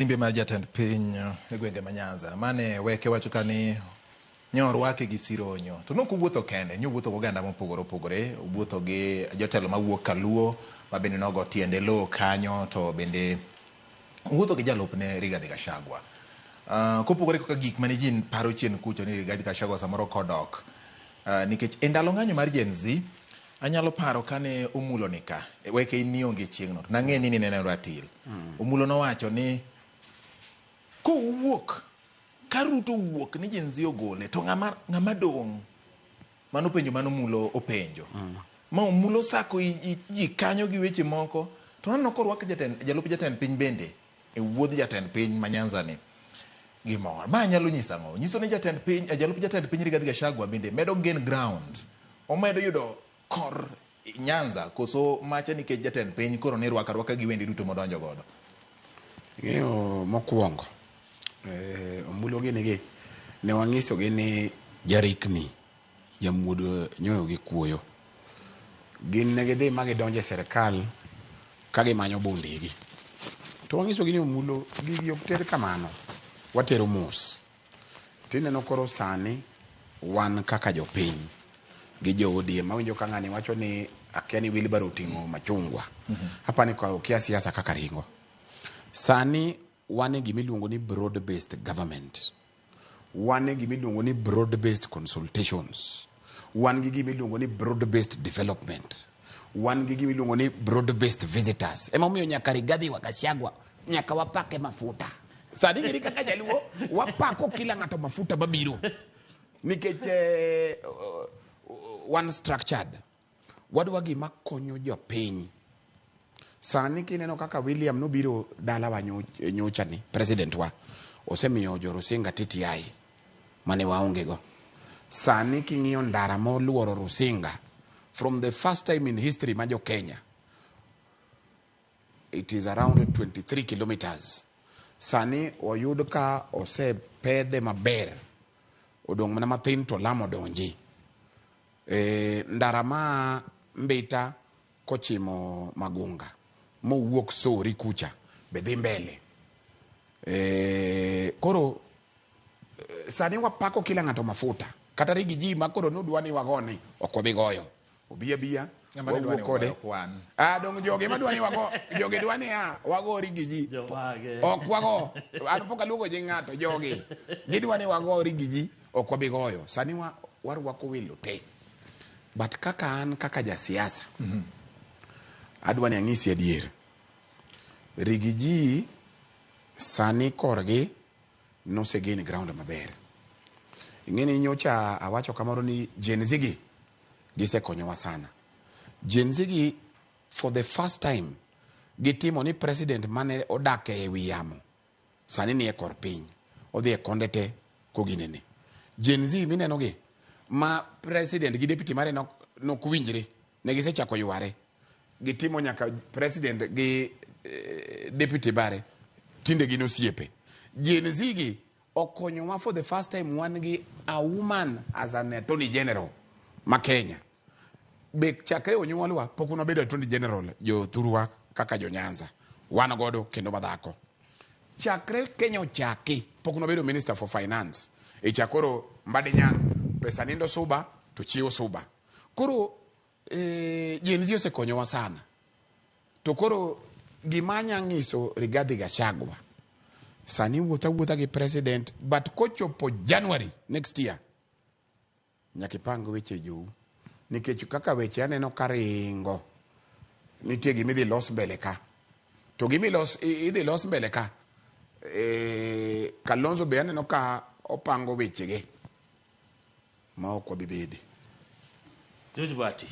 Limbe mar jatend piny e gwenge ma Nyanza mane weke wacho ka ni nyorwake gi sironyo to nok owuotho kende nyowuotho gi oganda mopogore opogore owuotho gi jotelo mawuok Kaluo ma bende nogo tiende lowo kanyo to bende owuotho gi jalupne Rigathi Gachagua. Kopogore kaka gik mane ji paro chien kucho ni Rigathi Gachagua samoro kodok nikech e ndalo ng'anyo mar Gen Z anyalo paro kane Omulo ni ka weke in nionge chieng'no to nang'e ni nineno ratil. Omulo nowacho ni kowuok ka Ruto owuok ni Gen Z ogole to ng'ama ng'ama dong'. Mano penjo mane Omulo openjo. Ma Omulo osako ji kanyo gi weche moko to naneno korwak jatend jalup jatend piny bende e wuodh jatend piny ma Nyanza ni gimor. Ma nyalo nyiso ang'o? Nyiso ni jatend piny jalup jatend piny Rigathi Gachagua bende medo gain ground. Omedo yudo kor Nyanza koso macha nikech jatend piny koro ni rwako arwaka gi wende duto modonjo godo. Ing'eyo mokwongo, Omulo gini gi, ne wang'isogi ni jarikni jamuodo nyoyo gi kuoyo. Gin ne gidhi ma gidonjo e sirkal ka gimanyo bundegi. To wang'isogi ni Omulo gigi ok ter kamano, watero mos. Tineno koro sani wan kaka jopiny gi jo ODM awinjo ka ng'ani wacho ni akia ni wheelbarrow oting'o machungwa. Apani ka okia siasa kaka ringo. Sani wan e gima iluongo ni broad based government. Wan e gima iluongo ni broad based consultations. Wan gi gima iluongo ni broad based development. Wan gi gima iluongo ni broad based visitors. Emomiyo nyaka Rigathi wa Gachagua nyaka wapake mafuta. Sani ng'eni kaka jaluo wapako kila ng'ato mafuta mabiro. Nikech wan structured. Wadwa gima konyo jopiny. Sani kineno kaka William nobiro dalawa nyocha ni, president wa, osemiyo jo Rusinga TTI mane waonge go. Sani king'iyo ndara moluoro Rusinga, from the first time in history ma jo Kenya, it is around 23 kilometers. Sani oyud ka osepedhe maber, odong' mana mathin to lam odonji. Ndara ma Mbita kochimo Magunga mowuok Sori kucha be dhi mbele. Koro sani wapako kila ng'ato mafuta. Kata rigi ji ma koro nudwa ni wagoni ok wabi goyo. Obi abiya Ng'ama ne dwa wawuo ni kode. wagoyo kwan. Ah, dong jogi madwa ni wago, jogi dwa ni a wago rigi ji. Jomage. Ok wago. An pok aluongo nying ng'ato, jogi. Gidwa ni wago rigi ji, ok wabi goyo. Sani wa warwako welo te. But kaka an kaka jasiasa, adwa ni ang'isi adier. Rigi ji sani korgi nose gain ground maber. Ing'e ni nyocha awacho kamoro ni Gen Z gi gisekonyowa sana. Gen Z gi for the first time gitimo ni president mane odak e wi yamo sani nie kor piny. Odhi e konde te koginene. Gen Z mineno gi ma president gi deputy mare nok winjre, ne gisechako yware. Gitimo nyaka president gi deputy mare tinde gin osiepe. Gen Z gi okonyowa for the first time wan gi a woman as an attorney general ma Kenya. Be chakre onyuolwa pok wabedo attorney general jothurwa kaka jo Nyanza. Wan godo kendo madhako. Chakre Kenya ochaki pok wabedo minister for finance. E chakoro Mbadi Nyang' pesa nindo suba to chiewo suba. Koro Gen Z osekonyowa sana. To koro gima anya ng'iso Rigathi Gachagua sani wuotho awuotha gi president but kochopo January next year nyaka ipang weche jou nikech kaka weche aneno ka ringo nitie gima idhi los mbele ka to gima idhi los mbele ka Kalonzo be aneno ka opango wechege ma ok wabi bede. George Bati.